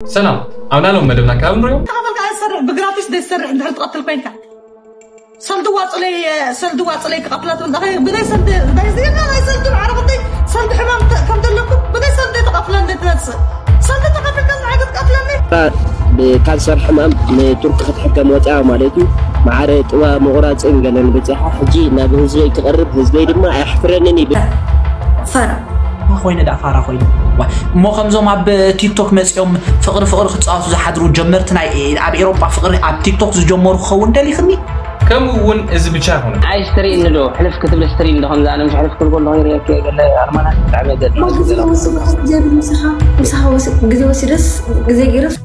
ሰላም፣ ኣብ ናሎም መደብና ካብ ንሪኦ። ተቐበልካ ኣይሰርሕ፣ ብግራፊስ ደይሰርሕ እንድሕር ትቐትል ኮይንካ። ሰልዲ ዋፅለይ፣ ሰልዲ ዋፅለይ ክቐትላ ትብል ዳኸ፣ ብደይ ሰልዲ፣ ደይ ዝገና ናይ ሰልዲ ማዕረ ክንደይ ሰልዲ ሕማም ተ-፣ ከም ዘለኩም፣ ብደይ ሰልዲ ተቐትለ እንደ ትመፅእ። ሰልዲ ተቐቢልካ ዝዓገ ትቐትለኒ። ብካንሰር ሕማም ንቱርኪ ክትሕከም ወፂኣ ማለት እዩ። ማዕረ ጥባ ምቑራፅን ገለን በፂሓ። ሕጂ ናብ ህዝበይ ክቐርብ፣ ህዝበይ ድማ ኣየሕፍረንን እዩ። ፋራ ኮይነ ዳ ፋራ ኮይነ። ዋ፣ እሞ ከምዞም ኣብ ቲክቶክ መፂኦም ፍቕሪ ፍቕሪ ክፃወቱ ዝሓድሩ ጀመርቲ ናይ ኣብ ኤሮጳ ፍቕሪ ኣብ ቲክቶክ ዝጀመሩ ክኸውን ደሊኽኒ። ከምኡ እውን እዚ ብቻ ኣይኮነን። ኣይ ስትሪን ዶ ሕልፍ ክትብል ስትሪን ዶ ከምዛ ኣነ ምሽ ሕልፍ ክብል ከለኹ ይርእየኪ ገለ ኣርማናት ብጣዕሚ ገለ ግዜ ወሲዱ ዘይብል ምሳኻ ምሳኻ ወሲ- ግዜ ወሲደስ ግዜ ገይረስ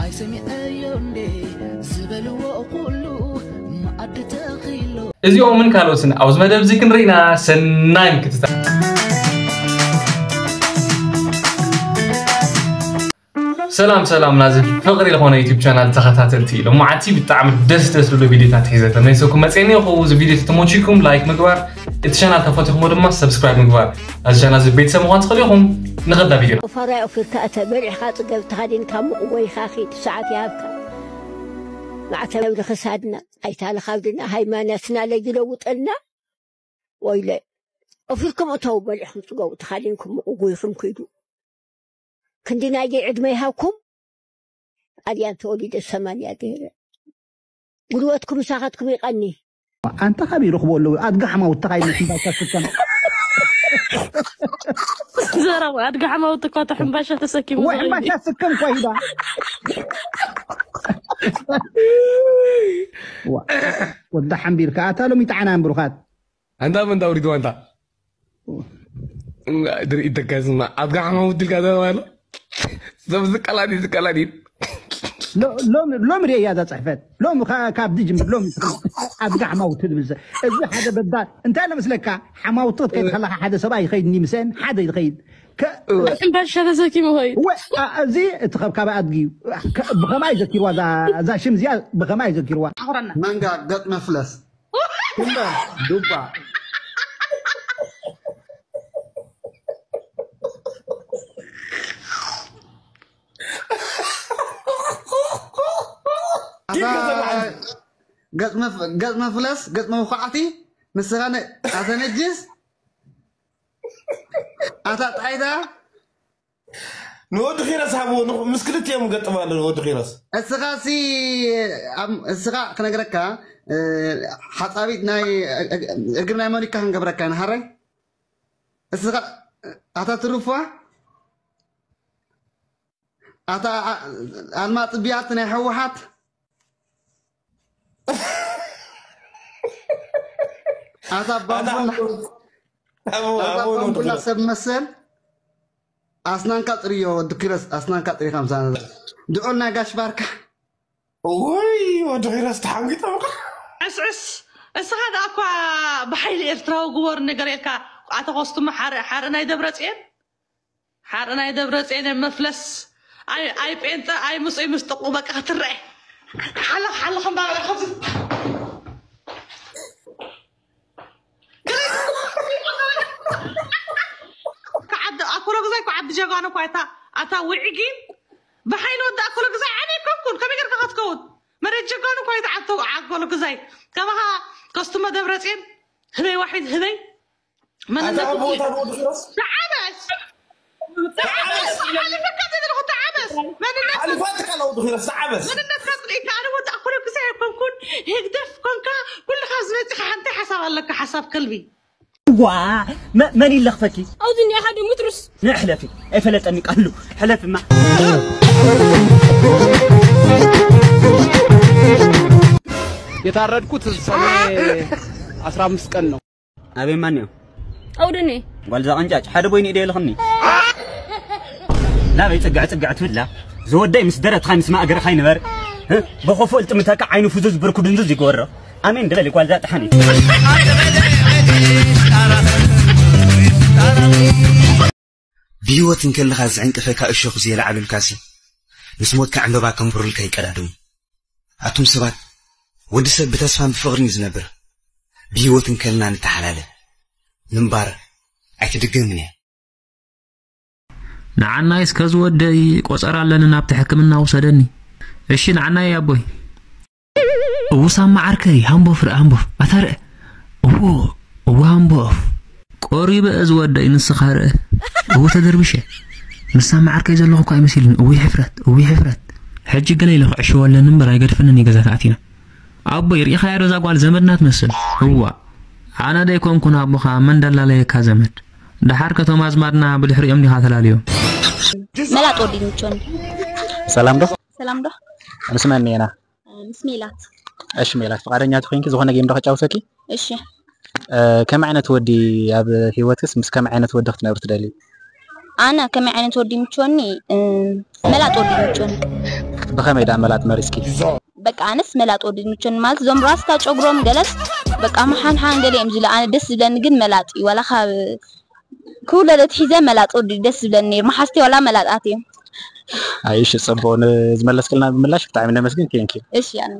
ኣይሰሚዐዮ እንዴ ዝበልዎ ኩሉ መኣዲ ተኺሎ እዚኦምን ካልኦትን ኣብዚ መደብ እዚ ክንርኢና ሰናይ ምክትታል። ሰላም ሰላም ናዚ ፍቕሪ ዝኾነ ዩቲዩብ ቻናል ተኸታተልቲ፣ ሎማዓንቲ ብጣዕሚ ደስ ደስ ዝብሉ ቪዲዮታት ሒዘ ተመሊሰኩም መፅኤኒ። እዚ ቪዲዮ ተተመችኩም ላይክ ምግባር፣ እቲ ቻናል ተፈቲኹሞ ድማ ሰብስክራይብ ምግባር፣ ናዚ ቻናል እዚ ቤተሰብ ምዃን ትኽእሉ ኢኹም። ንኸዳ ቪዲዮ ፋራይ ኦፊርካ እተ በሊዕኻ ፅገብ ተኻዲንካ ሙቕ ጎይኻ ኺድ ሰዓት ይሃብካ። ማዕተብ ንኽሳድና ኣይታልኻብድና ሃይማኖትና ለይለውጠልና ወይለ ኦፊርኩም እተው በሊዕኹም ፅገቡ ተኻዲንኩም ሙቕ ጎይኹም ኪዱ። ክንዲ ናይገይ ዕድመ ይሃብኩም። ጣልያን ተወሊደ ሰማንያ ገይረ ጉልበትኩም ምሳኻትኩም ይቐኒ። ኣንታ ካብ ይረኽቦ ኣለዉ ኣድጋ ሓማውትኻ ይመስል ባይታ ስከም ዘረባ ኣድጋ ሓማውት እኳ ተሕምባሻ ተሰኪሙ ወይ ሕምባሻ ስከም እኳ ሂባ ወዳ ሓምቢርካ ኣታ ሎሚ ጣዕና እምብሩኻት ኣንታ ምን ዳውሪት ዋንታ ድርኢ ተጋዝማ ኣድጋ ሓማውት ኢልካ ዘረባ ኣሎ ሰብ ዝቀላዲ ዝቀላዲ ሎሚ ርእያ እዛ ፅሕፈት ሎሚ ካብ ድጅምር ሎሚ ኣድጋ ሓማውት ትብል ሰብ እዚ ሓደ በዳል እንታይ ለመስለካ ሓማውት ክትከይድ ከለካ ሓደ ሰብኣይ ይኸይድ እንዲ ምሰን ሓደ ይኸይድ ሕምባሻ ተሰኪሙ ኸይድ እዚ እቲ ከብካብ ኣድጊ እዩ ብኸማይ ዘኪርዋ እዛ ሽም እዚኣ ብኸማይ ዘኪርዋ መንጋ ገጥ መፍለስ እምበር ዱባ ገጽ መፍለስ ገጽ መውቃዕቲ ንስኻ ኣተነጅስ ኣታ ጣይታ ንወዲ ኺረስ ሃብዎ ምስ ክልቲኦም ገጥም ኣሎ ንወዲ ኺረስ እስኻሲ እስኻ ክነግረካ ሓፃቢት ናይ እግሪ ናይ መሊካ ክንገብረካ ንሃረ እስኻ ኣታ ትሩፋ ኣታ ኣልማ ጽብያት ናይ ሕወሓት ኣታ ባንቡላ ኣታ ባንቡላ ሰብ መሰል ኣስናንካ ጥርዮ ወዲ ኪረስ ኣስናንካ ጥሪ ከምሳ ድዑል ናይ ጋሽ ባርካ ወይ ወዲ ኪረስ ተሓንጊጠ ዕስዕስ እስኻ ደኣ እኳ ብሓይሊ ኤርትራዊ ግበር ነገር ኢልካ ኣተኸስቱማ ሓርኢ ናይ ደብረፅኤን ሓርኢ ናይ ደብረፅኤን መፍለስ ኣይ ጴንጠ ኣይ ምፁይ ምስ ጥቁ በቃ ክትረአ ሓለኽ ሓለኽ እንዳበለ ኣብዚ ኣኮሎ ግዛይ እኮ ዓዲ ጀጋኑ እኳ እታ ኣታ ውዕጊን ብሓይሊ ወዲ ኣኮሎ ግዛይ ዓብይ ኮንኩን ከመይ ገርካ ክትከውን መሬት ጀጋኑ እኳ እታ ዓዲ ኣኮሎ ግዛይ ከማኻ ከስቱመ ደብረፅኤን ህበይ ዋሒድ ህበይ ኣታ ኣቦታ ንወዲ ኪሮስ ተዓበስ ተዓበስ ሓሊፈካ ተደለኹ ተዓበስ መንነትካ ሓሊፋትካ ንወዲ ኪሮስ ተዓበስ መንነትካ ጽሊእካ ኣነ ወዲ ኣኮሎ ግዛይ ኣይኮንኩን ህግደፍ ኮንካ ኩልኻ ዝበጽኻ ሓንቲ ሓሳብ ኣለካ ሓሳብ ከልቢ ዋ መን ይለኽፈኪ ኣብዚ እኒኣ ሓደ ሙትሩስ ንሕለፊ ኣይፈለጠኒ ቃሉ ሕለፍማ የታረድኩት ሰኔ አስራ አምስት ቀን ነው። አቤት ማን ነው? ኣውድኒ ጓል ዛቐንጫጭ ሓደ ቦይኒ ኢደ የልኽኒ ናበይ ጽግዕ ጽግዕ ትብላ ዝወደይ ምስ ደረትኻ ምስ ማእገርኻ ይንበር ብኸፉእ ልጥምተካ ዓይኑ ፍዙዝ ብርኩ ድንዙዝ ይገበሮ ኣሜን ድበል ጓል ዛጥሓኒ ብህይወት እንከለኻ ዝዕንቅፈካ እሾኽ ዘየልዓሉልካሲ፣ ምስ ሞትካ ዕምበባ ከንብሩልካ ይቀዳደሙ። ኣቱም ሰባት፣ ወዲ ሰብ ብተስፋን ብፍቕርን እዩ ዝነብር። ብህይወት እንከልና ንተሓላለ። ምንባር ኣይትድገምን እያ። ንዓናይ እስከ ዝወደይ ቆጸራ ኣለኒ፣ ናብቲ ሕክምና ውሰደኒ። እሺ፣ ንዓናይ ኣቦይ። እዉ ሳማ ዓርከይ፣ ሃምቦ ፍረ፣ ሃምቦ። ኣታ ርእ። እዎ፣ እዎ ሃምቦ። ቆሪበ እዚ ወደይ ንስኻ ርእ። እዉ ተደርቢሸ። ንሳማ ዓርከይ ዘለኹ እኮ ኣይመሲልን። እዊ ሕፍረት፣ እዊ ሕፍረት። ሕጂ ግን ኢለ ክዕሽዎ ኣለኒ እምበር ኣይገድፈንን እዩ ገዛ ተኣቲና። ኣቦይ፣ ርኢኻያ ዶ እዛ ጓል ዘመድና ትመስል? እዋ። ኣነ ደይኮንኩን ኣቦኻ መን ደላለየካ ዘመድ? ደሓር ከቶም ኣዝማድና ብድሕሪኦም ዲኻ ተላልዮም? መላጥ ወዲ ምቾን ሰላም ዶ? ሰላም ዶ? ምስ መን ኢና? ምስ ሜላት። እሺ ሜላት፣ ፍቃደኛ ትኮንኪ ዝኾነ ጌም ዶ ከጫውተኪ? እሺ። ከመይ ዓይነት ወዲ ኣብ ህይወትክስ ምስ ከመይ ዓይነት ወዲ ክትነብሪ ትደልዩ? ኣነ ከመይ ዓይነት ወዲ ምቾኒ? መላጥ ወዲ ምቾኒ። ብኸመይ ደኣ መላጥ መሪጽኪ? በቃ ኣነስ መላጥ ወዲ ምቾኒ ማለት እዞም ራስታ ጨጉሮም ገለስ በቃ መሓንሓን ገለ እዮም ዝብሉ። ኣነ ደስ ዝብለኒ ግን መላጥ እዩ። ዋላ ካብ ክውለድ ኣትሒዘ መላጥ ወዲ ደስ ዝብለኒ ነይሩ። መሓዝቲ ዋላ መላጣት እዮም። ኣይሽ ጽቡቅ፣ ንዝመለስክልና ብምላሽ ብጣዕሚ ነመስግን። ቴንኪዩ። እሺ ኣነ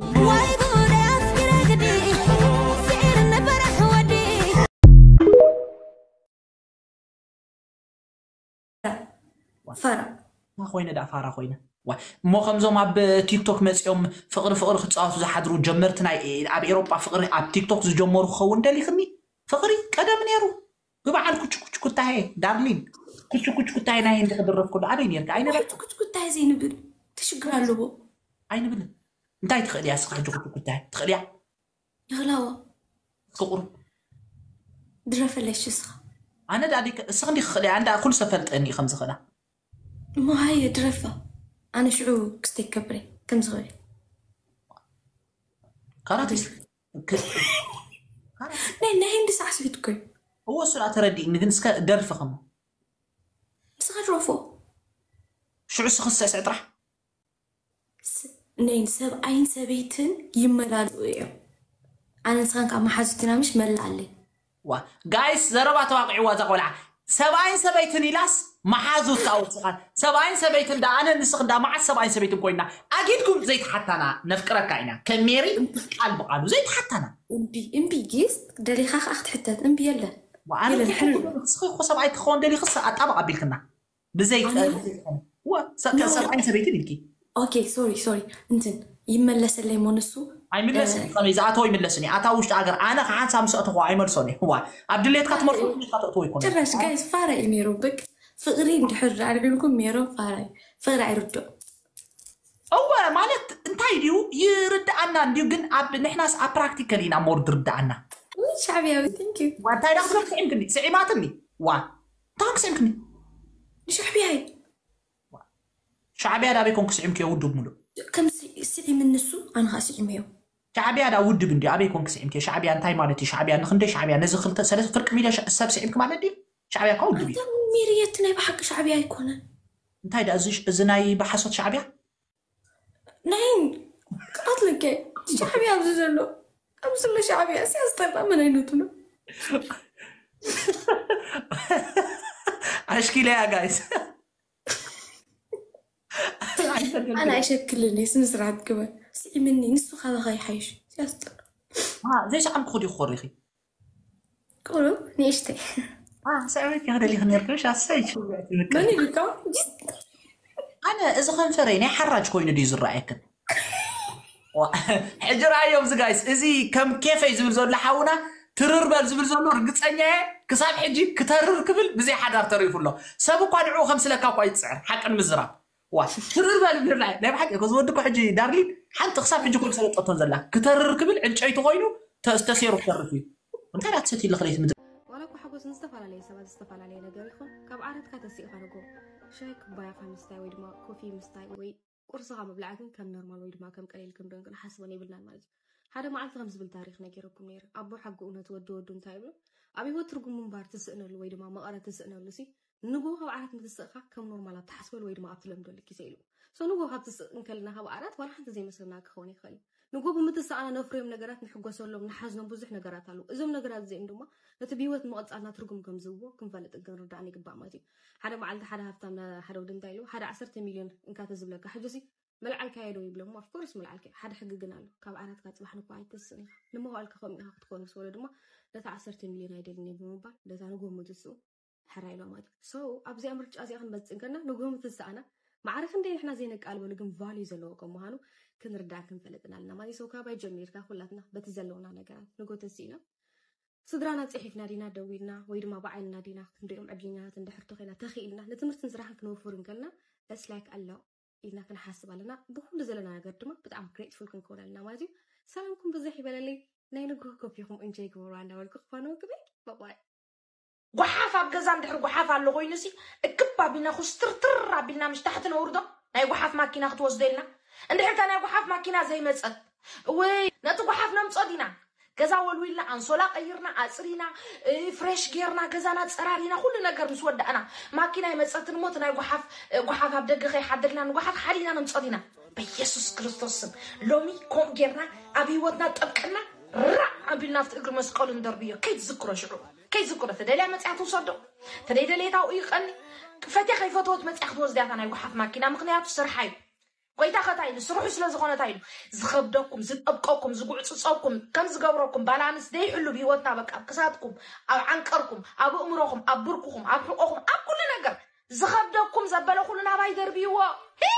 ፋራ ፋራ ኮይነ ዳ ፋራ ኮይነ ዋይ እሞ ከምዞም ኣብ ቲክቶክ መፂኦም ፍቅሪ ፍቅሪ ክፃወቱ ዝሓድሩ ጀመርቲ ናይ ኣብ ኤሮጳ ፍቅሪ ኣብ ቲክቶክ ዝጀመሩ ክኸውን ደሊክኒ ፍቅሪ ቀደም ነይሩ ብበዓል ኩችኩች ኩታሄ ዳርሊን ኩችኩች ኩታሄ ናይ ህንዲ ክድረፍ ከሎ ኣበይ ነርካ ኣይነበርካ ኩችኩች ኩታሄ ዘይንብል ትሽግር ኣለዎ ኣይንብልን እንታይ ትኽእል እያ ስኻ ሕጂ ኩችኩች ኩታሄ ትኽእል እያ ይኽላዎ እስኪ ቁሩብ ድረፈለሽ እስኻ ኣነ ዳ እስኺ እንዲ ክኽእል እያ እንዳ ኩሉ ሰፈልጠኒ ከም ዝኽእላ እሞ ሃየ ድረፋ ኣነ ሽዑ ክስተይ ከብረ ከም ዝኽእል ካራቲስ ናይ ናይ ህንዲ ሳዕስዒት እኮ እዩ እዎ እሱ ዳ ተረዲእኒ ግን እስከ ደርፊ ከሞ ንስኻ ድረፎ ሽዑ ስኽሰ ስዕጥራሕ ነይን ሰብኣይን ሰበይትን ይመላልኡ እዮም ኣነ ንስኻን ካብ መሓዙትና ምሽ መላኣለይ ዋ ጋይስ ዘረባ ተዋቂዕዋ እዛ ቆልዓ ሰብኣይን ሰበይትን ኢላስ መሓዙት ኣውፅኻን ሰብኣይን ሰበይትን ዳ ኣነ ንስኽ እንዳ መዓት ሰብኣይን ሰበይትን ኮይና ኣጊድኩም ዘይተሓታና ነፍቅረካ ኢና ከም ሜሪ ቃል ብቃሉ ዘይተሓታና እምቢ እምቢ ጊስ ደሊኻ ከዓ ክትሕተት እምቢ የለን ኣነ ንስኺ እኮ ሰብኣይ ክኸውን ደሊኽስ ኣጣብቕ ኣቢልክና ብዘይ ሰብኣይን ሰበይትን ኢልኪ ኦኬ ሶሪ ሶሪ እንትን ይመለሰለይ ሞ ንሱ ኣይምለስን ከመይ ዝኣተወ ይምለስን እዩ ኣታ ውሽጢ ሃገር ኣነ ከሓንሳ ምስ ኣተኹ ኣይመልሶን እዩ ዋ ኣብ ድሌትካ ትመርሶ ድሌትካ ተእትዎ ይኮነ ጭራሽ ጋይስ ፋራ እዩ ነይሩ በቅ ፍቅሪ እንድሕር ኣልዒልኩም ሜሮን ፋራ እዩ ፍቅሪ ኣይርድኦ እወ ማለት እንታይ ድዩ ይርድኣና እንድዩ ግን ኣብ ንሕናስ ኣብ ፕራክቲካል ኢና ሞር ዝርድኣና ሻዕብያዊ ቴንክ ዩ እንታይ ዳ ክትብል ስዒምክኒ ስዒማትኒ ዋ እንታይ ክስዒምክኒ ንሻዕብያ እዩ ሻዕብያ ዳበይ ኮንክ ስዒምክዮ ውድብ ሙሉእ ከም ስዒም ንሱ ኣነ ከዓ ስዒመዮ ሻዕብያ ዳ ውድብ እንዲ ኣበይ ኮንክ ስዒምክዮ ሻዕብያ እንታይ ማለት እዩ ሻዕብያ ንክንደይ ሻዕብያ ነዚ ክልተ ሰለስተ ፍርቂ ሚልዮን ሰብ ስዒምክ ማለት ድዩ ሻዕብያ እኳ ውድብ እዩ ሚርየት ናይ ብሓቂ ሻዕብያ ኣይኮነን እንታይ ዳ እዚ እዚ ናይ ብሓሶት ሻዕብያ ናይ ክኣትለከ ሻዕብያ ኣብዚ ዘሎ ኣብዚ ዘሎ ሻዕብያ ሲያስጠላ ምን ኣይነቱ ነው ኣሽኪለያ ጋይስ ኣነ ኣይሸክልን እየ ስነ ስርዓት ግበር ስዒምኒ ንሱ ካባኻ ይሓይሽ ሲያስጠላ ዘይሰዓምኩ ክዲ ክኾሪኺ ቁሩብ ንእሽተይ ሰበይቲ ክደሊክ ነርክሽ ኣሰይ መን ኢሉካ ኣነ እዚ ከንፈረይ ናይ ሓራጅ ኮይኑ ድዩ ዝረኣየክን ሕጂ ረኣዮም እዚ ጋይስ እዚ ከም ኬፈይ ዝብል ዘሎ ሓውና ትርር በል ዝብል ዘሎ ርግፀኛ እየ ክሳብ ሕጂ ክተርር ክብል ብዘይ ሓዳር ተሪፉ ኣሎ ሰብ እኳ ንዕኡ ከምስለካ እኳ ይፅዕር ሓቂ ንምዝራብ ዋ ትርር በል ይብል ናይ ብሓቂ እዚ ወዲ እኮ ሕጂ ዳርሊን ሓንቲ ክሳብ ሕጂ እኮ ዝሰለጠቶን ዘላ ክተርር ክብል ዕንጨይቲ ኮይኑ ተስተሴሩ ክተርፍ እዩ እንታይ ዳ ትሰትይ ኣለኺ ለይቲ ምድሪ ዋላ እኳ ሓጎስ ንዝተፈላለየ ሰባት ዝተፈላለየ ነገር ይኹን ካብ ዓረትካ ተሲእኻ ርጎ ሻይ ኩባያኻ ምስታይ ወይ ድማ ኮፊ ምስታይ ወይ ቁርስኻ ምብላዕ ግን ከም ኖርማል ወይ ድማ ከም ቀሊል ክንሪኦን ክንሓስቦን የብልናን ማለት እዩ ሓደ መዓልቲ ከም ዝብል ታሪኽ ነጊረኩም ነይረ ኣቦ ሓቂ እውነት ወዲ ወዱ እንታይ ይብሎ ኣብ ህይወት ትርጉም ምንባር ትስእነሉ ወይ ድማ መቐረት ትስእነሉ ሲ ንጎ ካብ ዓራት ምትስእካ ከም ኖርማል ኣብ ትሓስበሉ ወይ ድማ ኣብ ትለምደሉ ግዜ ኢሉ። So ንጎ ካብ ትስእ እንከልና ካብ ዓራት ዋላ ሓንቲ ዘይመስለና ክኸውን ይኽእል እዩ። ንጎ ብምትስኣና ነፍርዮም ነገራት፣ ንሕጎሰሎም፣ ንሓዝኖም ብዙሕ ነገራት ኣለዉ። እዞም ነገራት እዚኦም ድማ ነቲ ብህይወት ምቕጻልና ትርጉም ከም ዝህብዎ ክንፈልጥን ክንርዳእን ይግባእ ማለት እዩ። ሓደ መዓልቲ ሓደ ሃብታም ና-፣ ሓደ ወዲ እንታይ ኢሉ፣ "ሓደ ዓሰርተ ሚልዮን እንካ ተዝብለካ፣ ሕጂ ሲ መልዓልካዮ ዶ?" ይብለሞ። Of course መልዓልካዮ። ሓደ ሕጊ ግን ኣሎ። ካብ ዓራትካ ጽባሕ ንኳ ኣይትስእን ኢኻ። ንመዋእልካ ከምኡ ኢኻ ክትኮን ምስ በሎ ድማ፣ "ነታ ዓሰርተ ሚልዮን ኣይደልን እየ" ብምባል ነታ ንጎ ምትስኡ ሕራይ ኢሎ ማለት እዩ። So ኣብዚኣ ምርጫ እዚኣ ክንመጽእ እንከልና ንጎ ምትስኣና ማዕረ ክንደይ ንሕና ዘይነቃልበሉ ግን ቫልዩ ዘለዎ ከም ምዃኑ ክንርዳእ ክንፈልጥን ኣለና ማለት እዩ። So ካባይ ጀሚርካ ኩላትና በቲ ዘለውና ነገራት ንጎ ተሲእና ስድራና ጽሒፍና ዲና ደዊልና ወይ ድማ ባዕልና ዲና ክንሪኦም ዕድልኛታት እንድሕር ተኾይና ተኽኢልና ንትምህርትን ስራሕን ክንወፍር እንከልና it's like ኣሎ ኢልና ክንሓስብ ኣለና። ብኩሉ ዘለና ነገር ድማ ብጣዕሚ ግሬትፉል ክንከውን ኣለና ማለት እዩ። ሰላምኩም ብዝሕ ይበለለይ። ናይ ንግሆ ኮፊኹም እንጆይ ግበሩ እንዳበልኩ ክፋኖ ክብል ባባይ። ጓሓፍ ኣብ ገዛ እንድሕር ጓሓፍ ኣሎ ኮይኑ ሲ እክብ ኣቢልና ኩስትርትር ኣቢልና ምሽ ታሕቲ ነውርዶ ናይ ጓሓፍ ማኪና ክትወስዶ ኢልና እንድሕር እታ ናይ ጓሓፍ ማኪና ዘይመፀት እወይ ነቲ ጓሓፍ ነምፆ ዲና ገዛ ወልዊልና ኣንሶላ ቀይርና ኣፅሪና እ፣ ፍሬሽ ጌርና ገዛና ፀራሪና ኩሉ ነገር ምስ ወዳእና ማኪና ይመፀትን እሞ እቲ ናይ ጓሓፍ እ፣ ጓሓፍ ኣብ ደገ ከይሓደግና ንጓሓፍ ሓዲና ነምፆ ዲና በየሱስ ክርስቶስ ስም ሎሚ ከምኡ ጌርና ኣብ ህይወትና ጠብቅና ራዕ ኣቢልና ኣብቲ እግሪ መስቀሉ ንደርብዮ ከይትዝክሮ ሽዑ ከይትዝክሮ ተደልያ መፅያ ትውሰዶ ተደይ ደልየታ ኣብኡ ይቀኒ ፈትያ ከይፈተወት መፅያ ክትወስድያ እታ ናይ ጓሓፍ ማኪና ምክንያቱ ስርሓ እዩ ጎይታ ከታይ ኢሉ ስርሑ ስለ ዝኾነ እንታይ ኢሉ ዝኸብደኩም ዝጠብቀኩም ዝጉዕፅፀኩም ከም ዝገብረኩም ባላንስ ደይሕሉ ብሂወትና በቃ ኣብ ክሳድኩም ኣብ ዓንቀርኩም ኣብ እእምሮኹም ኣብ ብርኩኹም ኣብ ሕቆኹም ኣብ ኩሉ ነገር ዝኸብደኩም ዘበለ ኩሉ ናባይ ደርብይዎ ሂ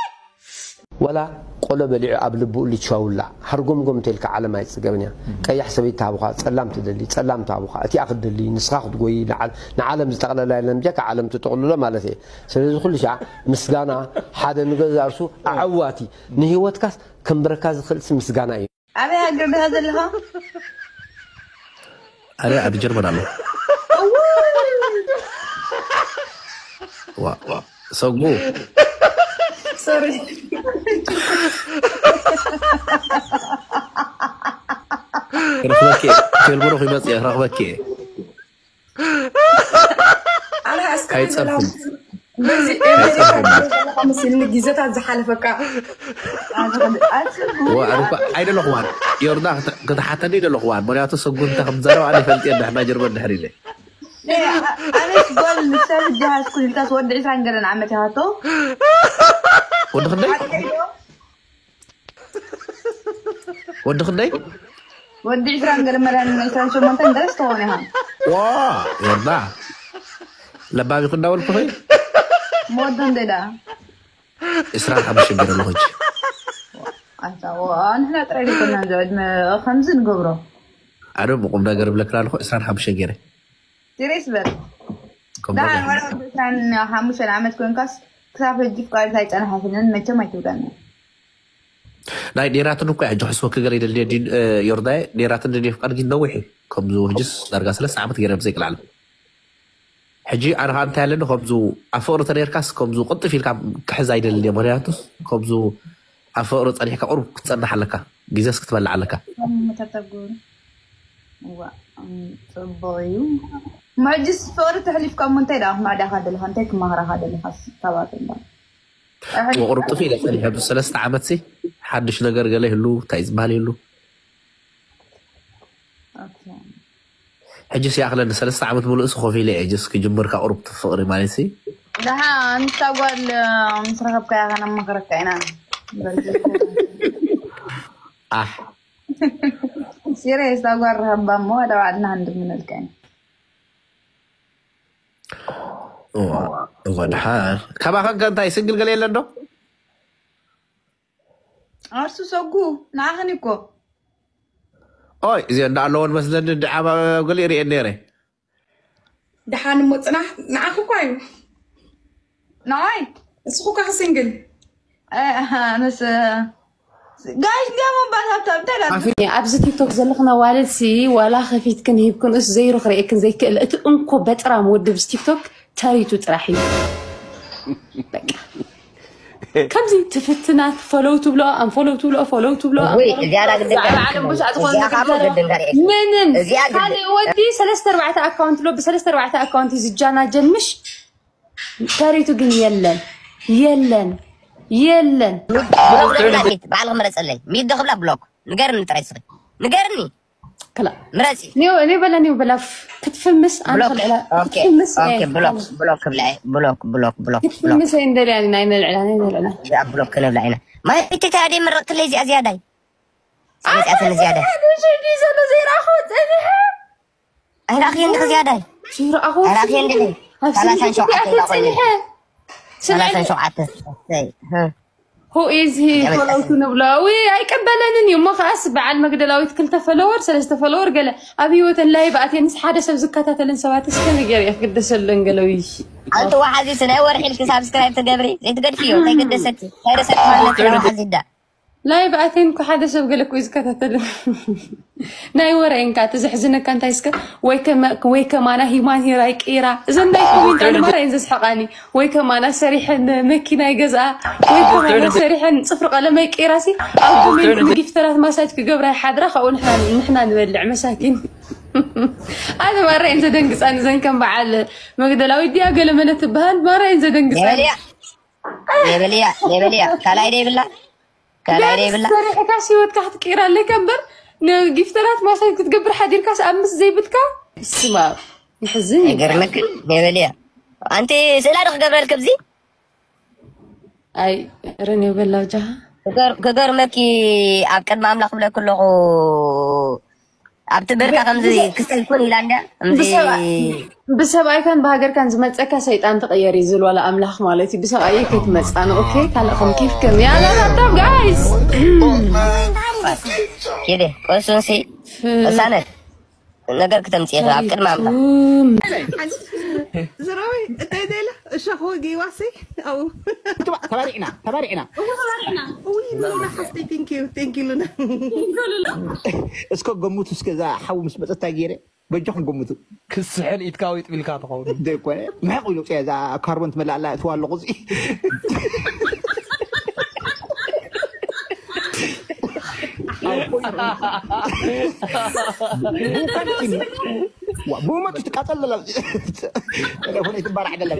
ወላ ቆሎ በሊዑ ኣብ ልብኡ ልቻውላ ሃርጎምጎም ተልካ ዓለም ኣይጽገብን እያ። ቀያሕ ሰበይቲ ትሃብኻ፣ ጸላም ትደሊ፣ ጸላም ትሃብኻ፣ እቲኣ ክትደሊ፣ ንስኻ ክትጎይ፣ ንዓ- ንዓለም ዝጠቕለላ የለን ብጀካ ዓለም ትጥቕልሎ ማለት እየ። ስለዚ ኩሉ ሻዕ ምስጋና ሓደ ንገዛእ ርሱ ኣዐዋቲ ንህይወትካስ ከንብረካ ዝኽእልሲ ምስጋና እዩ። ኣበይ ሃገር ዲኻ ዘለኻ? ኣነ ኣብ ጀርመን ኣለኹ። ዋ ሰጉ ሶሪ ክረኽበኪ እየ። ቴልቦሮ ክመጽእ እየ ክረኽበኪ እየ። ኣነ እስከ ኣይጸርፍን። በዚ ኤሜሪካ ዘለኻ መሲልኒ ግዜታት ዝሓለፈካ። ዋ፣ ኣነ እኮ ኣይደለኹዋን። ዮርዳ ክተ- ክትሓተኒ ኣይደለኹዋን። ምኽንያቱ ሰጉ እንታይ ከም ትዛረብ ኣነ ይፈልጥ እየ። ንሕና ጀርመን ድሕር ኢለ። ኣነስ ጓል ንሰብ ጃሃዝ ኩሊልካስ ወዲ ዕስራን ገለን ዓመት ያሃቶ ወዲ ክንደይ? ወዲ ክንደይ? ወዲ ዕስራን ገለ መዳን ዕስራን ሸሞንተን ገለስ ትኸውን ኢኻ። ዋ ዮርዳ ለባሚኹ እንዳበልኩኺ መወዶ እንደ ደኣ ዕስራን ሓሙሽተን ገለ ኣለኹ ሕጂ። ኣታ ንሕና ጥራይ ደኮና እዚ ዕድመ ከምዚ ንገብሮ ኣነ ብቁም ነገር ብለክና ኣለኹ ዕስራን ሓሙሽተን ገይረ ሲሪየስ በል። ከም ደሓን በል። ወላ ዕስራን ሓሙሽተን ዓመት ኮንካስ ክሳብ ሕጂ ፍቃድካ ኣይጸንሓትንን መቸም ኣይትብለኒ። ናይ ኔራትን እኮ ሕጂ ሕስወ ክገለ ይደል ዲን ዮርዳይ ኔራትን ድን ፍቃድ ግን ነዊሕ እዩ። ከምዚ ሕጅስ ዳርጋ ሰለስተ ዓመት ገይረ ብዘይ ቅልዓለም ሕጂ ኣነ ከዓ እንታይ ኣለኒ ከምዚ ኣብ ፍቅሪ ተነርካስ ከምዚ ቅልጥፍ ኢልካ ክሕዝ ኣይደልን እየ። ምክንያቱ ከምዚ ኣብ ፍቅሪ ጸኒሕካ ቁሩብ ክትጸንሕ ኣለካ፣ ግዜስ ክትበልዕ ኣለካ። ተተጉ ዋ ጽቡቅ እዩ። መዕጅስ ፍቅሪ ተሕሊፍካ እሞ እንታይ ደኣ ክመዕዳካ ደለካ እንታይ ክመክራካ ደለካ ካባቶም ደኣ ወቅሩብ ጥፍ ኢለ ጸኒሐ ብሰለስተ ዓመት ሲ ሓድሽ ነገር ገለ ይህሉ እንታይ ዝበሃል ይህሉ ሕጂ ሲኣክለኒ ሰለስተ ዓመት ሙሉእ ሲ ኮፍ ኢለ እየ ጀስ ክጅምር ካብ ቁሩብ ፍቅሪ ማለት ሲ ደሓ ንሳ ጓል ምስ ረኸብካያ ከነማኽረካ ኢና ኣሕ ሲሪየስ እዛ ጓል ረኸባ እሞ ወደ ባዕልና ክንድምነልካ ኢና እዋ ደሓን ካባኸን ከ እንታይ ስንግል ገለ የለን ዶ ኣርሱ ሰጉ ንዓኽን እኮ ኦይ እዚኦ እንዳ ኣለዎ ንመስለኒ እንዲ ዓባ ገሊኡ ሪኤን ነይረ ደሓን እሞ ፅናሕ ንዓኽ እኳ እዩ ንዓይ እስኹ ከ ስንግል ኣነስ ጋይስ እንዲያም እምበኣር ሃብታም እንታይ ዳ ኣብዚ ቲክቶክ ዘለኽና ዋልድ ሲ ዋላ ከፊትክን ሂብክን እሱ ዘይሩ ክርእየክን ዘይክእል እቲ እንኮ በጥራም ወዲ ብስ ቲክቶክ ተሪቱ ጥራሕ እዩ በቃ ከምዚ ትፍትና ፈለው ትብሎ ኣንፈለው ትብሎ ፈለው ትብሎ ወይ እዚኣ ዳ ግድን ብዛዕባ ዓለም ብዙሕ ዝኾነ እዚኣ ነገር ካብ ዘረባ ግድን ተርኢ ምንም እዚኣ ግድን ካልእ ወዲ ሰለስተ ኣርባዕተ ኣካውንት ሎ ብሰለስተ ኣርባዕተ ኣካውንት እዩ ዝጃናጀን ምሽ ተሪቱ ግን የለን፣ የለን፣ የለን። ብሎክ ንብላ ሚት ባዕልኺ ምረፀለይ። ሚት ዶ ክብላ ብሎክ? ንገርኒ ጥራይ ስኺ። ንገርኒ። ክላ ምረፂ። ኒው እኔ በላ ኒው በላ ክትፍምስ ኣነ ብሎክ። ክልዕላ ኦኬ ክትፍምስ ኦኬ። እየ። ብሎክ ብሎክ ክብላ እየ። ብሎክ ብሎክ ብሎክ ብሎክ። ክትፍምስ እየ እንደልያ ናይ ነልዕላ ናይ ነልዕላ እዛ ብሎክ ክነብላ ኢና። ማይ ተታዲ ምረጥለይ እዚኣ ዝያዳይ። መፅኣትን ዝያዳይ። ሓደ ሽዲ ዘሎ ዘይረኣኹ ፀኒሐ ኣይረኣኽየን ድኺ ዝያዳይ? ዝረኣኹ ኣይረኣኽየን ድኺ? ሰላሳን ሸውዓተ ቆይነ። ፀኒሐ ሰላሳን ሸውዓተ። ሰይ፣ ህ። Who is he? ፎሎው ክንብሎ ዊ ኣይቀበለንን እዩ እሞ ከኣስ በዓል መግደላዊት ክልተ ፈለወር ሰለስተ ፈለወር ገለ ኣብ ህይወተን ላይ ብኣቴንስ ሓደ ሰብ ዝከታተልን ሰባት እስከ ነገር እየ ክግደሰለን ገለዊ ኣንቲ ዋሓዚ ስለ ወርሒ ኢልኪ ሳብስክራይብ ትገብሪ ዘይትገድፍዮ እንታይ ገደሰኪ? እንታይ ደሰኪ ማለት ነው ዋሓዚ ዳ? ላይ ብኣቴን እኮ ሓደ ሰብ ገለ እኮ እዩ ዝከታተልን ናይ ወረ እንካ እቲ ዘሕዝነካ እንታይ እስከ ወይ ከመ- ወይ ከማና ሂማን ሄራይ ቅይራ እዘን ናይ ኮሜንት ኣነ ማራ እየን ዘስሐቃኒ ወይ ከማና ሰሪሐን መኪና ይገዝኣ ወይ ከማና ሰሪሐን ፅፍሪ ቀለመይ ቅይራ ሲ ኣብ ኮሜንት ንጊፍተራት ማሳጅ ክገብራ ይሓድራ ካብኡ ንሕና ንሕና ንበልዕ መሳኪን ኣነ ማራ እየን ዘደንግፃኒ ዘን ከም በዓል መግደላዊ ድያ ገለ መለ ትበሃል ማራ እየን ዘደንግፃኒ የበልያ የበልያ የበልያ ካልኣይ ደይብላ ካልኣይ ደይብላ ሰሪሕካስ ህይወትካ ክትቅይር ኣለካ እምበር ንጊፍተራት ማሳጅ ክትገብር ሓዲርካስ ኣብ ምስ ዘይብልካ ስማ ይሕዝን እዩ ይገርመክን የበልያ ኣንቲ ስእላ ዶ ክገብረልክ ኣብዚ ኣይ ረኔው በላው ጃሃ ክገር- ክገርመኪ ኣብ ቅድሚ ኣምላኽ ብለክ ኣለኹ ኣብቲ በርካ ከምዚ ክስተ ይኩን ኢላ እንዳ ከምዚ ብሰብኣይካን ብሃገርካን ዝመፀካ ሰይጣን ተቀየር እዩ ዝብል ዋላ ኣምላኽ ማለት እዩ ብሰብኣየ ከይትመፃ ነው ኦኬ ካልእኹም ኬፍክም ያላ ታብታብ ጋይስ ኪደ ቆሱንሲ እሳነት ነገር ክተምፅኢ ኢኺ ኣብ ቅድሚ ኣምላኽ ዝረዊ እንታይ ደለ እሸኹ ጊዋሲ ኣው ተባሪዕና ተባሪዕና ውይ ሉና ሓፍተይ ቴንኪዩ ቴንኪዩ ሉና እስከ ገምቱ እስከ እዛ ሓዊ ምስ መፀት እንታይ ገይረ በጃኹም ገምቱ ክስሕል ኢድካ ወይ ጥቢልካ ትኸውን ዘይኮነ ምሕቕ ኢሉ ውፅያ እዛ ካርቦን ትመላእ ኣላ እትዋ ኣለኹ እዚ ብመጡ ትቃፀል ዘላ ቴሌፎን ትባራሕ ዘላ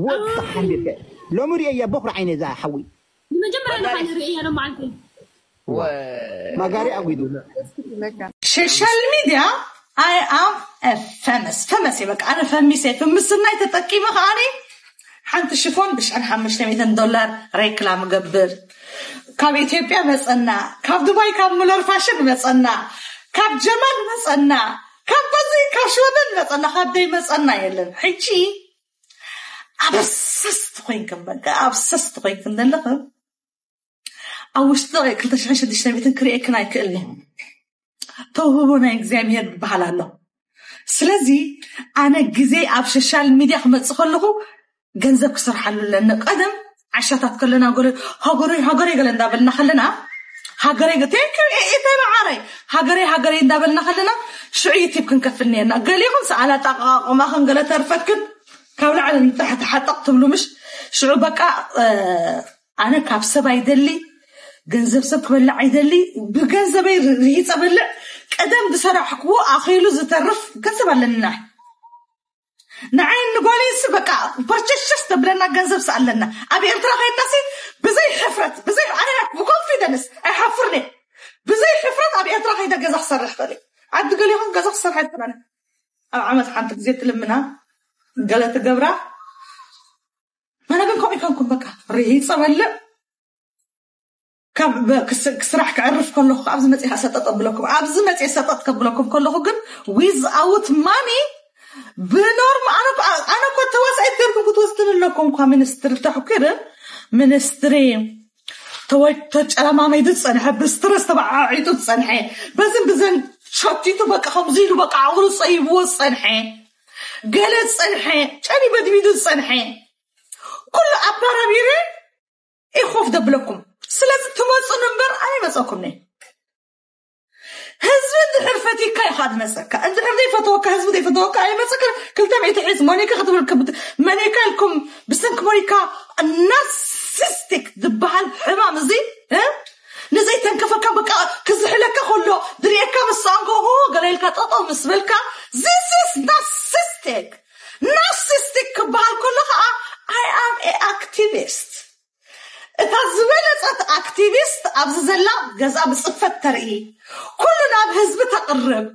ወጣ ሓንዴ ሎሚ ርእያ በኹሪ ዓይነ እዛ ሓዊ ንመጀመርያ ንሓነ ርእያ ሎመዓልቲ ማጋሪ ኣጉዱ ሶሻል ሚድያ ኣይ ኣም ፈመስ ፈመስ እየ በቃ ኣነ ፈሚሰ ፍምስናይ ተጠቂመ ከዓኒ ሓንቲ ሽፎን ብሽሕን ሓሙሽተ ሚእትን ዶላር ሬክላም ገብር ካብ ኢትዮጵያ መፀና ካብ ዱባይ ካብ ሙለር ፋሽን መፀና ካብ ጀማል መፀና ካብ በዚ ካብ ሽወደን መፀና ካብ ደይ መፀና የለን ሕጂ ኣብሰስት ኮይንክን በቃ ኣብሰስት ኮይንክን ዘለኽን ኣብ ውሽጢ ክልተ ሽሕን ሽዱሽተ ሚእትን ክርእየክን ኣይክእልን እየ ተውህቦ ናይ እግዚኣብሄር ዝበሃል ኣሎ ስለዚ ኣነ ግዜ ኣብ ሶሻል ሚድያ ክመፅእ ከለኹ ገንዘብ ክሰርሓሉ ኣለኒ ቀደም ዓሻታት ከለና ገለ ሃገረይ ሃገረይ ገለ እንዳበልና ከለና ሃገረይ ቴንኪ ኢታይ መዓረይ ሃገረይ ሃገረይ እንዳበልና ከለና ሽዑ ዩቲብ ክንከፍል ነርና ገሊኹም ሰኣላ ጣቃቆማኽን ገለ ተርፈክን ካብ ላዕሊ ንታሕቲ ሓጠቕ ትብሉ ምሽ ሽዑ በቃ ኣነ ካብ ሰብ ኣይደሊ ገንዘብ ሰብ ክበልዕ ኣይደሊ ብገንዘበይ ርሂፀ በልዕ ቀደም ዝሰራሕክዎ ኣኺሉ ዝተርፍ ገንዘብ ኣለኒ ንዓይ ንዓይ ንጓለይሲ በቃ ፐርቸሸስ ተብለና ገንዘብ ኣለና ኣብ ኤርትራ ከይድናሲ ብዘይ ሕፍረት ብዘይ ኣነ ብኮንፊደንስ ኣይሓፍርኒ ብዘይ ሕፍረት ኣብ ኤርትራ ከይደ ገዛ ክሰርሕ ክእል ዓዲ ገሊኹም ገዛ ክሰርሕ ኣይትኽእላን ኣብ ዓመት ሓንቲ ግዜ ትልምና ገለ ትገብራ ኣነ ግን ከምኡ ይኮንኩም በቃ ርሂፀ በልዕ ካብ ክስራሕ ክዕርፍ ከለኹ ኣብዚ መፅእ ሰጠጥ ኣብለኩም ኣብዚ መፅእ ሰጠጥ ከብለኩም ከለኹ ግን ዊዝ ኣውት ማኒ ብኖርም ኣነ እኮ ተዋሳኢት ገርኩም ክትወስድን ኣለኩም እኳ ሚኒስትሪ ተሕኪርን ሚኒስትሪ ተጨለማሚዱ ዝፀንሐ ብስትረስ ተባዓዒጡ ዝፀንሐ በዝን ብዘን ሸቲቱ በቃ ከምዚ ኢሉ በቃ ዓቕሉ ፀይብዎ ዝፀንሐ ገለ ዝፀንሐ ጨኒ በድቢዱ ዝፀንሐ ኩሉ ኣባራቢረ ኢኮፍ ደብለኩም ስለዚ ትመፁን እምበር ኣይመፀኩም ነ ህዝቢ እንድሕር ፈቲካ ኢካ ዝመፀካ እንድሕር ዘይፈተወካ ህዝቢ ዘይፈተወካ ኣይመፀካ ክልተ ሚእቲ ሒዝ ሞኒካ ክትብል መኒካ ኢልኩም ብሰንኪ ሞኒካ ናርሲስቲክ ዝበሃል ሕማም እዚ ንዘይተንከፈካ በቃ ክዝሕለካ ከሎ ድርየካ ምስ ሰኣንኮ ገለ ኢልካ ጠጠው ምስ በልካ፣ this is narcissistic። ናርሲስቲክ ክበሃል ከሎ ከዓ I am a activist። እታ ዝበለጸት ኣክቲቪስት ኣብዚ ዘላ ገዛ ብጽፈት ተርኢ፣ ኩሉ ናብ ህዝቢ ተቕርብ።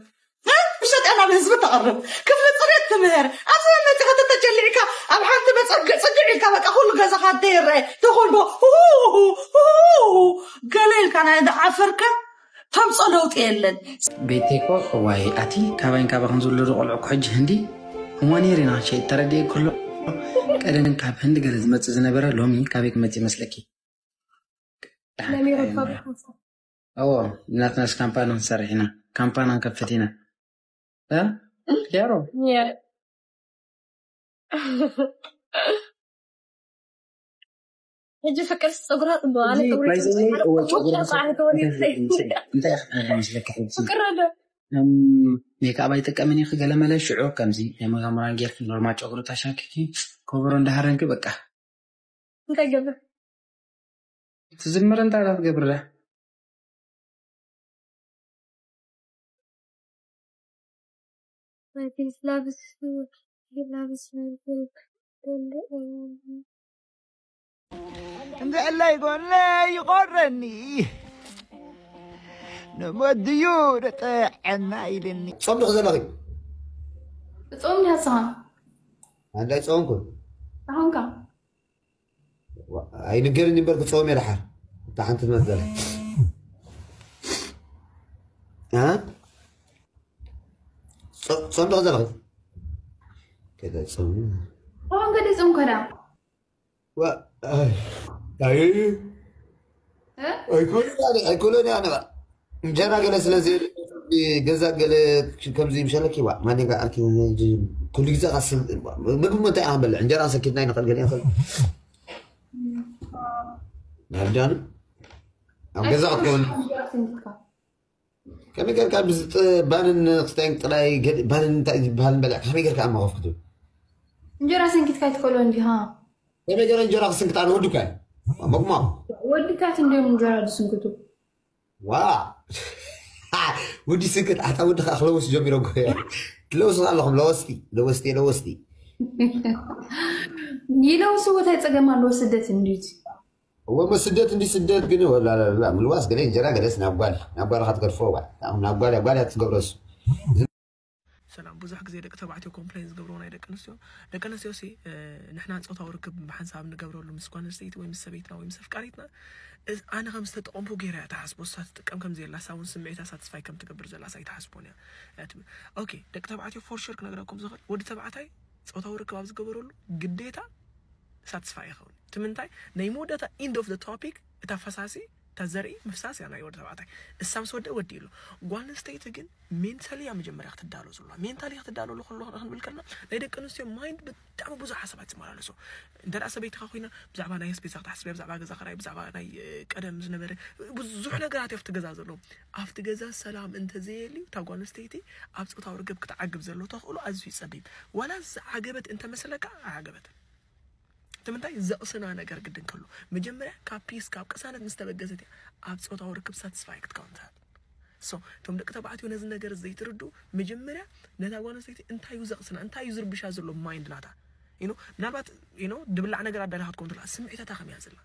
ምሸጥ ናብ ህዝቢ ተቕርብ፣ ክፍሊ ጽሬት ትምህር። ኣብዚ መጺኻ ተተጨሊዕካ ኣብ ሓንቲ መጸግዕ ጽግዕ ኢልካ በቃ ኩሉ ገዛኻ እንተይረአ ተኾልቦ ገለ ኢልካ ናይ ደዓፈርካ ተምጾ ለውጢ የለን። ቤቴኮ ዋይ ኣቲ ካባይን ካባኽን ዝውለዱ ቆልዑ እኮ ሕጂ ህንዲ እሞ ነይሩ ኢና ሸይ ተረዲኤ ከሎ ቀደም ካብ ህንዲ ገለ ዝመጽእ ዝነበረ ሎሚ ካበይ ክመጽእ ይመስለኪ? ለሚሮ ፋብሪካ እዎ ናትናስ ካምፓኒ ክንሰርሕ ኢና ካምፓኒ ክንከፍት ኢና እ? ያሮ ሕጂ ፍቅር ፀጉራ ፅቡቅ ኣነ ፀጉሪ ፍቅር ዶ ሜካፕ ኣይጠቀምን እዩ ክገለመለ ሽዑ ከምዚ ናይ መጋሙራን ጌርክ ኖርማል ጨጉሪ ታሻኪኪ ኮበሮ እንዳሃረንኪ በቃ እንታይ ገብር ትዝምር እንታይ ዳ ትገብር ዳ Like this love is love is እንድዕለይ ጎነ ይቆረኒ ንሞት ድዩ ደጠዐና ኢልኒ ጾም ዶ ዘለኺ ጾም ዲያ ንስኻ ኣንዳይ ጾምኩ ኣኹንካ ኣይንገርኒ እምበር ክጸውም እየ ደሓር እታ ሓንቲ ትመዘለ ጸምዶ ዘለኺ ከጸም ኣሁን ገደ ጾም ከዳ ኣይኮሎኒ ኣነ እንጀራ ገለ ስለዚ ገዛ ገለ ከምዚ ምሸለኪ ዋ ማኔጋ ኣኪ ኩሉ ግዜ ካስ ምግቢ እንታይ ኣንበለ እንጀራ ሰኪትና ይንኸል ገለ ይኸል ናብዳን ኣብ ገዛ ክትከውን ከመይ ጌርካ ብዝጥባንን ክስታይን ጥራይ ባንን እንታይ ዝበሃል በልዕ ከመይ ጌርካ ኣማኸፍ ክትብል እንጀራ ሰንኪትካ ይትኸሎ እንዲኻ ከመይ ገረ እንጀራ ክስንክት ኣነ ወዱካ መጉማ ወድካት እንዲዮም እንጀራ ዝስንክቱ ዋ ወዲ ስንክት ኣታ ወዲ ከዓ ክለውስ ጀሚሮ ትለውስ ኣለኹም ለወስቲ ለወስቲ ለወስቲ ይለውስ ቦታ ይፀገም ኣለዎ ስደት እንዲት እወ እሞ ስደት እንዲ ስደት ግን ወላላላ ምልዋስ ገለ እንጀራ ገለስ ናብ ጓል ናብ ጓል ካ ትገድፎ ዋ ናብ ጓል ጓል እያ ትገብረሱ ሰላም ብዙሕ ግዜ ደቂ ተባዕትዮ ኮምፕሌን ዝገብርዎ ናይ ደቂ ኣንስትዮ ደቂ ኣንስትዮ ሲ ንሕና ፆታዊ ርክብ ብሓንሳብ ንገብረሉ ምስ ጓል ኣንስተይቲ ወይ ምስ ሰበይትና ወይ ምስ ኣፍቃሪትና ኣነ ከም ዝተጠቀምኩ ገይራ እያ ትሓስቦ እሳ ትጥቀም ከም ዘየላ እሳ እውን ስምዒታ ሳትስፋይ ከም ትገብር ዘላ እሳ ኣይትሓስቦን እያ ትብል ኦኬ ደቂ ተባዕትዮ ፎር ሹር ክነግረኩም ዝኽእል ወዲ ተባዕታይ ፆታዊ ርክብ ኣብ ዝገበረሉ ግዴታ ሳትስፋይ ይኸውን እቲ ምንታይ ናይ መወዳእታ ኢንድ ኦፍ ቶፒክ እታ ፈሳሲ እታ ዘርኢ ምፍሳስ እያ ናይ ወዲ ተባዕታይ እሳ ምስ ወደ ወዲ ኢሉ ጓል ኣንስተይቲ ግን ሜንታሊ እያ መጀመርያ ክትዳሎ ዘለዋ ሜንታሊ ክትዳለሉ ከሎ ክንብል ከለና ናይ ደቂ ኣንስትዮ ማይንድ ብጣዕሚ ብዙሕ ሓሳባት ዝመላለሶ እንተ ደኣ ሰበይትኻ ኮይና ብዛዕባ ናይ ኣስቤዛ ክትሓስብ እያ ብዛዕባ ገዛ ክራይ ብዛዕባ ናይ ቀደም ዝነበረ ብዙሕ ነገራት እዩ ኣብቲ ገዛ ዘሎ ኣብቲ ገዛ ሰላም እንተዘየልዩ እታ ጓል ኣንስተይቲ ኣብ ፆታዊ ርክብ ክትዓግብ ዘሎ ተኽእሎ ኣዝዩ ጸቢብ ዋላ ዝዓገበት እንተመሰለካ ኣይዓገበትን እቲ ምንታይ ዘቕስና ነገር ግድን ከሎ መጀመርያ ካብ ፒስ ካብ ቅሳነት ምስ ተበገሰት እያ ኣብ ፆታዊ ርክብ ሳትስፋይ ክትከውን ትኽእል ሶ እቶም ደቂ ተባዕትዮ ነዚ ነገር ዘይትርዱ መጀመርያ ነታ ጓል ኣንስተይቲ እንታይ እዩ ዘቕስና እንታይ እዩ ዝርብሻ ዘሎ ማይንድ ናታ you know ምናልባት you know ድብላዕ ነገር ኣዳሊኻ ክትከውን ትኽእል ስምዒታታ ከመይ እያ ዘላ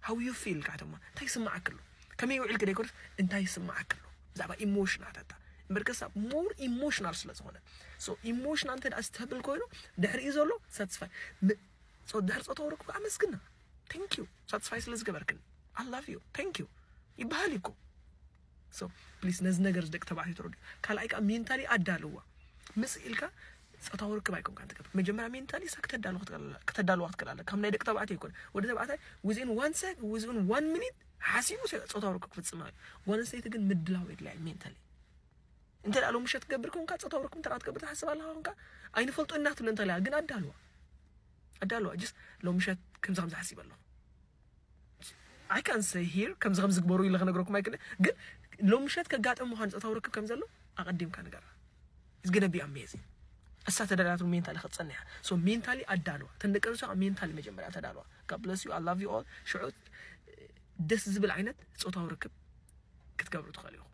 how you feel ኢልካ ሕተማ እንታይ ይስምዓካ ኣሎ ከመይ ውዒልኪ ደይኮነስ እንታይ ይስምዓካ ኣሎ ብዛዕባ ኢሞሽናታታ እምበር ከሳ more emotional ስለ ዝኾነ so emotional እንተ ደኣ stable ኮይኑ ድሕሪኡ ዘሎ satisfy so ድሕሪ ፆታዊ ርክብ ኣመስግና thank you satisfy ስለ ዝገበርክኒ I love you thank you ይበሃል እኮ so please ነዚ ነገር ደቂ ተባዕትዮ ተረድኡ ካልኣይ ከዓ mentally ኣዳልዋ ምስ ኢልካ ፆታዊ ርክብ ኣይኮንካን ትገብር መጀመርያ mentally ሳ ከተዳልዋ ክትክእል ኣለካ ካብ ናይ ደቂ ተባዕትዮ ይኮን ወዲ ተባዕታይ within one sec within one minute ሓሲቡ ፆታዊ ርክብ ክፍፅም እዩ ጓል ኣንስተይቲ ግን ምድላው የድልያ mentally እንተ ደኣ ሎምሸት ትገብር ኮንካ ፆታዊ ርክብ እንተ ትገብር ትሓስብ ኣለካ ኮንካ ኣይንፈልጦ ኢና ትብለ እንተ ግን ኣዳልዋ ኣዳልዋ just ሎምሸት ከምዚ ከምዚ ሓሲብ ኣለኹ I can say here ከምዚ ከምዚ ግበሩ ኢለ ክነግረኩም ኣይክእል ግን ሎምሸት ከጋጥም ምዃን ፆታዊ ርክብ ከም ዘሎ ኣቐዲምካ ንገራ is gonna be amazing እሳ ተዳላቱ ሜንታሊ ክትፀንሕ so mentally ኣዳልዋ ተን ደቂ ኣንስትዮ mentally መጀመርያ ተዳልዋ God bless you I love you all ሽዑ ደስ ዝብል ዓይነት ፆታዊ ርክብ ክትገብሩ ትኽእሉ ኢኹም።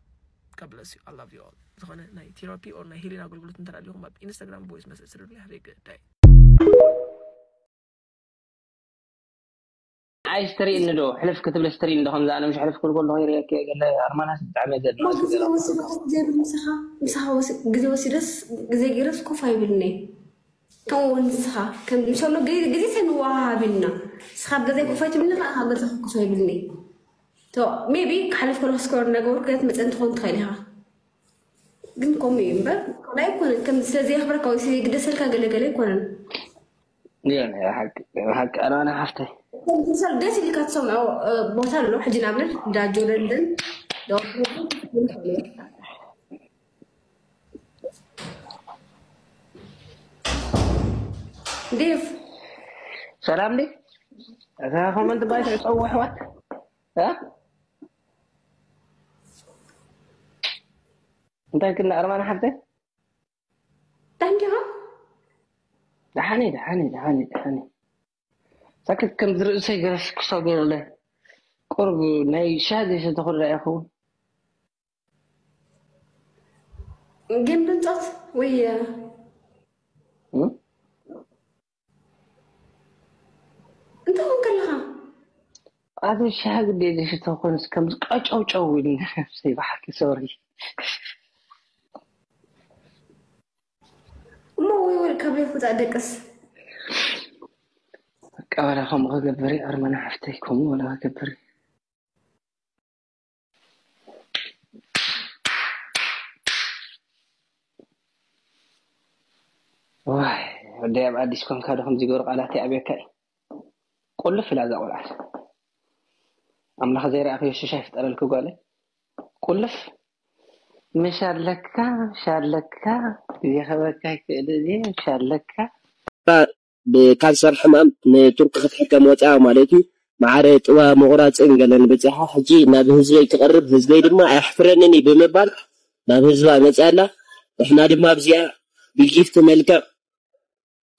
God bless you. I love you all. ዝኾነ ናይ ቴራፒ or ናይ ሂሊን ኣገልግሎት እንተ ኣድልዩኹም ኣብ ኢንስታግራም ቮይስ መሰል ስደዱለይ። ሃበይ ገዳይ ዓይሽ ትርእኒ ዶ? ሕልፍ ክትብለሽ ትርእኒ ዶ? ከምዛ ኣነ ምሽ ሕልፍ ክብል ከለኹ ይርእየኪ እየ ገለ ኣርማናስ ብጣዕሚ እየ ዘድንቕ። ግዜ ወሲደ ዘይብል ምሳኻ ምሳኻ ወሲ- ግዜ ወሲደስ ግዜ ገይረስ ኮፍ ኣይብልኒ። ከምኡ እውን ንስኻ ከም ንሰሎ ግዜ ግዜ ተንወሃሃብ ኢልና ንስኻ ኣብ ገዛይ ኮፍ ኣይትብልኒ፣ ከዓ ኣብ ገዛኻ ኮፍ ኣይብልኒ። ሜቢ ክሓልፍ ከለኩ ስኮር እናገበርኩ ገለ ትመፅእ እንትኸውን ትኽእል ኢኻ። ግን ከምኡ እዩ እምበር ካልኣይ ኣይኮነን። ከም ስለዘየኽብረካ ወይ ስለዘይግደሰልካ ገለገለ ኣይኮነን። ሊዮን ሓቂ ሓቂ ኣርማና ሓፍተይ ሰብ ደስ ኢልካ ትሰምዖ እ፣ ቦታ ኣሎ። ሕጂ ንኣብነት ዳጆ ለንደን ዴቭ ሰላም ዲ እዛ ኮመንት ባይ ትዕፀው ኣሕዋት እ? እንታይ ክና ኣርማና ሓፍተይ ዳንዲኻ ደሓነይ ደሓነይ ደሓነይ ደሓነይ ሳክት ከም ዝርእሰይ ገረስ ክሳብ ገለ ቁርብ ናይ ሻሂ ዘይሰተኹ ዳ ይኸውን ጌም ድንፆት ወይ እ? እ? እንታይ ኾን ከለኻ ኣቲ ሻሂ ግዴ ዘይሰተኹ ኮይኑስ ከምዚ ቀጨውጨው ኢሉ ነብሰይ ብሓቂ ሶሪ እሞ ወይ ወይ ካብ ቤት ውፃእ ደቅስ በቃ ዋላ ከምኡ ክገብር እዩ ኣርመና ሓፍተይ ከምኡ ዋላ ክገብር እዩ ዋይ ወደይ ኣብ ኣዲስ ኮንካ ዶ ከምዚ ገሩ ቃላት ይኣብየካ እዩ ቁልፍ ኢላ እዛ ቆልዓት ኣምላኽ ዘይረኣኽዮ ሽሻ ይፍጠረልኪ ጓለይ ቁልፍ ምሽ ኣለካ ምሽ ኣለካ ግዜ ከበካ ይክእል እዚ ምሽ ኣለካ ብካንሰር ሕማም ንቱርኪ ክትሕከም ወፂኣ ማለት እዩ። ማዕረ ጥባ ምቑራፅን ገለን በፂሓ ሕጂ ናብ ህዝበይ ክቐርብ ህዝበይ ድማ ኣየሕፍረንን እዩ ብምባል ናብ ህዝባ መፅያ ኣላ። ንሕና ድማ ኣብዚኣ ብጊፍት መልክዕ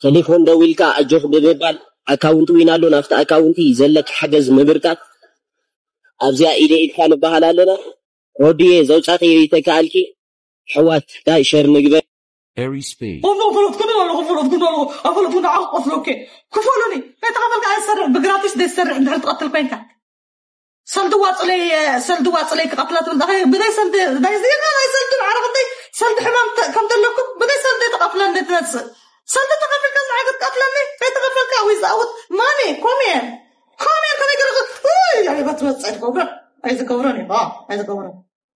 ቴሌፎን ደዊልካ ኣጆኽ ብምባል ኣካውንት ዊን ኣሎ ናብቲ ኣካውንቲ ዘለካ ሓገዝ ምብርካት ኣብዚኣ ኢደ ኢድካ ንበሃል ኣለና። ሮድየ ዘውፃእክዮ ይተከኣልኪ ኣሕዋት ዳይ ሸር ንግበር። Airy speed. والله فلوت كنا والله فلوت كنا والله فلوت كنا عاق فلوت كي كفولوني كي تقبل كاي سر بقراتيش دي سر عند عند قتل كوينكا سلد واصلي سلد واصلي كقتلات من دخل بداي سلد بداي زي ما هاي سلد العرب دي سلد حمام كم دلكم بداي سلد تقفلن دي تنس سلد تقفل كذا عقد قتلني كي تقفل كاوي زاوت ماني كومين كومين كذا يقرا اوي يعني بتمصعد كوبر عايز كورني اه عايز كورني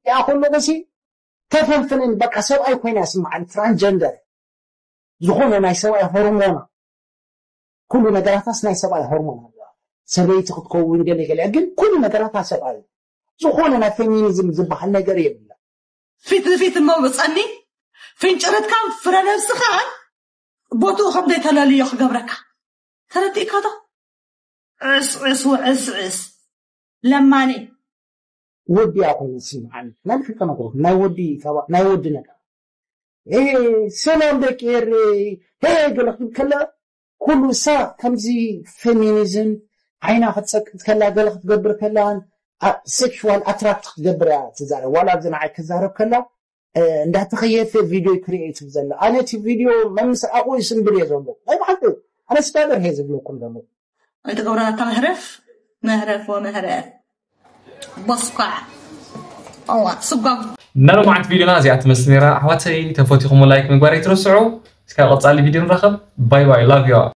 ያ ኩሉ ሲ ተፈልፍልን በቃ ሰብኣይ ኮይና ስምዓኒ ትራንጀንደር ዝኾነ ናይ ሰብኣይ ሆርሞና ኩሉ ነገራታስ ናይ ሰብኣይ ሆርሞን ኣለዋ ሰበይቲ ክትከውን ገለ ገለ ግን ኩሉ ነገራታ ሰብኣይ ዝኾነ ናይ ፌሚኒዝም ዝበሃል ነገር የብላ ፊት ንፊት እሞ ምፀኒ ፍንጭርትካን ፍረ ነብስኻን ቦትኡ ከም ዘይተለልዮ ክገብረካ ተረዲእካ ዶ ዕስዕስ ውዕስዕስ ለማኒ ወዲ ኣኹን ስምዓኒ ናይ ብሕቂ ነግሮ ናይ ወዲ ናይ ወዲ ነገር ሰላም ደቂ ኤረይ ሄ ገለ ክትብል ከላ ኩሉ እሳ ከምዚ ፌሚኒዝም ዓይና ክትፀቅጥ ከላ ገለ ክትገብር ከላን ሴክሽዋል ኣትራክት ክትገብር እያ ትዛረብ ዋላ ኣብዚ ንዓይ ክዛረብ ከላ እንዳተኸየፈ ቪድዮ ክሪኤት ዘለ ኣነ እቲ ቪድዮ መምስራቁ ይስንብል እየ ዘሎ ናይ ብሓቂ ኣነ ስፓይደር ሄ ዝብለኩም ዘሎ ኣይትገብረና እታ መህረፍ መህረፍ ወመህረፍ ቦስኳዕ እዋ ስጓም ናይ ሎማዓንቲ ቪድዮና እዚኣ ትመስል ነራ ኣሕዋተይ ተፈቲኹሞ ላይክ ምግባር ኣይትረስዑ እስካብ ቀፃሊ ቪድዮ ንራኸብ ባይ ባይ love you all